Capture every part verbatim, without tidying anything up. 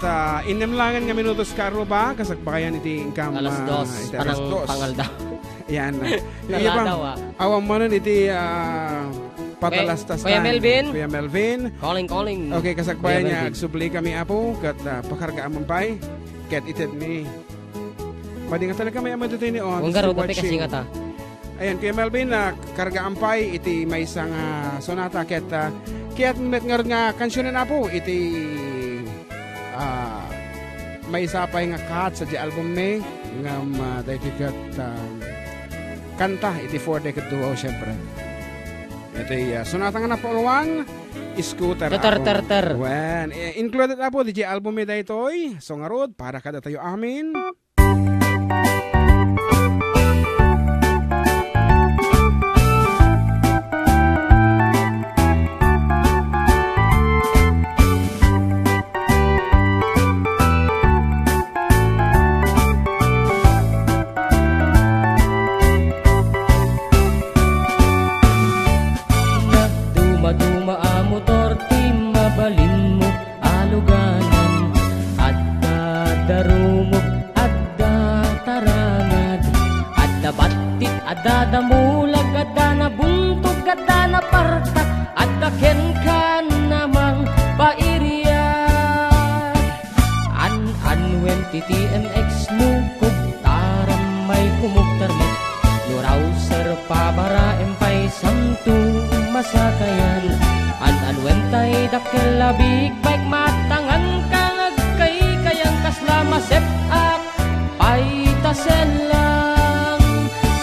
Ah, innem laengen nga minutos, Karuba, kasakbayan iti inkam, Alas ah, dos, iti alas panang dos. Pangaldaw. Yan. Iti Naladaw, pang-, ah. Awan manen iti, ah, patalastas Kuya, Kuya time. Melvin? Kuya Melvin. Calling, calling. Okay, kasakbayan Kuya niya, Melvin. Agsubli kami, Apo, ket, ah, pakargaam pay. Ket ited ni. Madi nga talaga may amo dito ni, oh, Wanggar, still wanggar, watching. Kasi nga ta. Ayan, Kuya Melvin, ah, kargaam pay iti maysa nga sonata ket, ah, kayat met ngarud nga kansionen, Apo, iti, ah, maysa pay nga cut sa di album mi, ngem, ah, daytoy ket, ah, kanta iti For Decade Duo, siyempre. Iti, ah, sonata nga napauluan, Scooter, Ter, ter, Apo. Ter, ter. Wen, eh, included, Apo, di album mi daytoy. So, ngarud, para kadatayo amin. Dumaduma a motor ti mabalinmo a luganan. Adda darumog, adda tarangad, adda battit, adda damulag, adda nabuntog, adda napartak, adda kenkan a mangpairiat. An-anuen ti T M X no kubtaram may kumukter met. No Rouser pabaraem pay santo masakayan. An-anuen tay dakkel a big bike matangan ka nga agkaykayang kasla masep-ak pay ta sellang.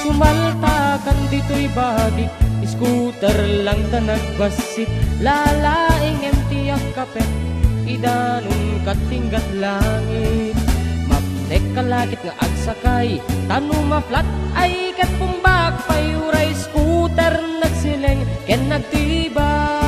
Sumaltakan ditoy bagik, scooter lang ta nagbassit. Lalaingem ti agkapet, idanun kat tinggat langit. Mapnek ka lakit nga agsakay, ta no ma-flat ay ket bumbak pay uray scooter nagsileng ken nagtibay.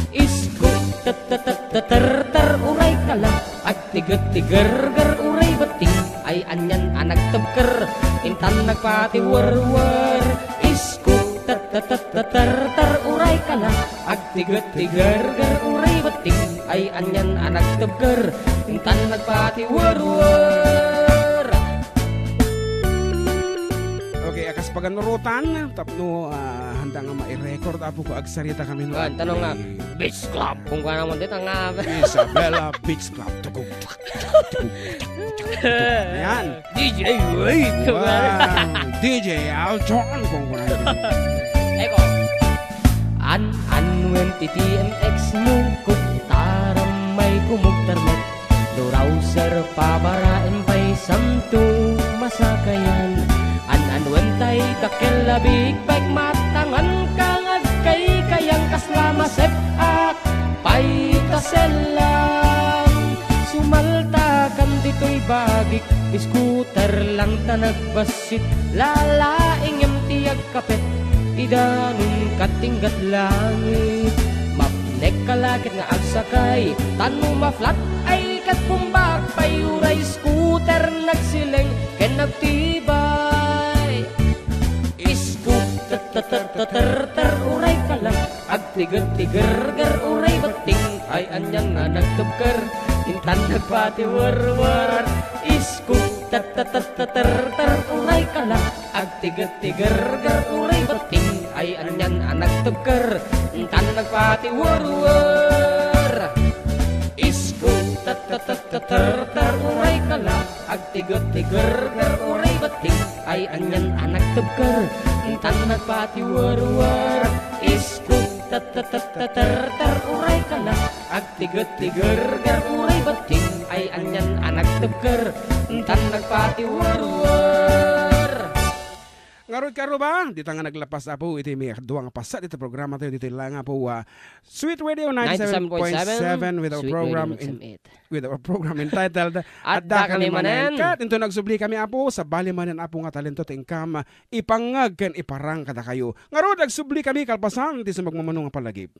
Isku, tet, tet, tet, tet, ter, ter, uray kala, agtiget ti gerger uray betting, ay anian a nagtebker, intan nagpatiwerwer. Isku, tet, tet, tet, tet, ter, ter, uray kala, agtiget ti gerger uray betting, ay anian a nagtebker, intan nagpatiwerwer. Okay, a kas paganurotan, tapno, ah, handa nga mai-record, Apo, ko agsarita kami no Kuan, tanong nga, Beach Club. Kung kuan naman, dito nga. Isabela Beach Club. Tukuk, tukuk, tukuk, tukuk, tukuk. Ayan. D J Wade. Wow. D J Alton, kung kuan naman. Eko. An-anuen ti T M X no kubtaram may kumukter met. No Rouser pabaraem pay santo masakayan. An-anuen tay dakkel a big bike matangan ka nga agkaykayang kasla masep-ak pay ta sellang. Sumaltakan ditoy bagik, scooter lang ta nagbassit. Lalaingem ti agkapet, idanun kat tinggat langit. Mapnek ka lakit nga agsakay, ta no ma-flat ay ket bumbak pay uray scooter nagsileng ken nagtibay. Isku, tet, tet, tet, tet, ter, ter, uray kala, agtiget ti gerger uray betting, ay anian a nagtebker, intan nagpatiwerwer. Isku, tet, tet, tet, tet, ter, ter, uray kala, agtiget ti gerger uray betting, ay anian a nagtebker, intan nagpatiwerwer. Isku, tet, tet, tet, tet, ter, ter, uray kala, agtiget ti gerger uray betting, ay anian a nagtebker, intan nagpatiwerwer. Isku, tet, tet, tet, tet, ter, ter, uray kala, agtiget ti gerger uray betting, ay anian a nagtebker, intan nagpatiwerwer. Ngarud, Karuba, dita nga naglapas, Apo, iti may dua nga paset iti programa tayo ditoy lang, Apo, ah, Sweet Radio ninety-seven point seven with our program in-, with our program entitled Adda Kami Manen. Ket inton agsubli kami, Apo, sabali manen, Apo, nga talento ti inkam ipangngeg ken iparang kadakayo. Ngarud, agsubli kami kalpasan ti sumagmamano nga palagip.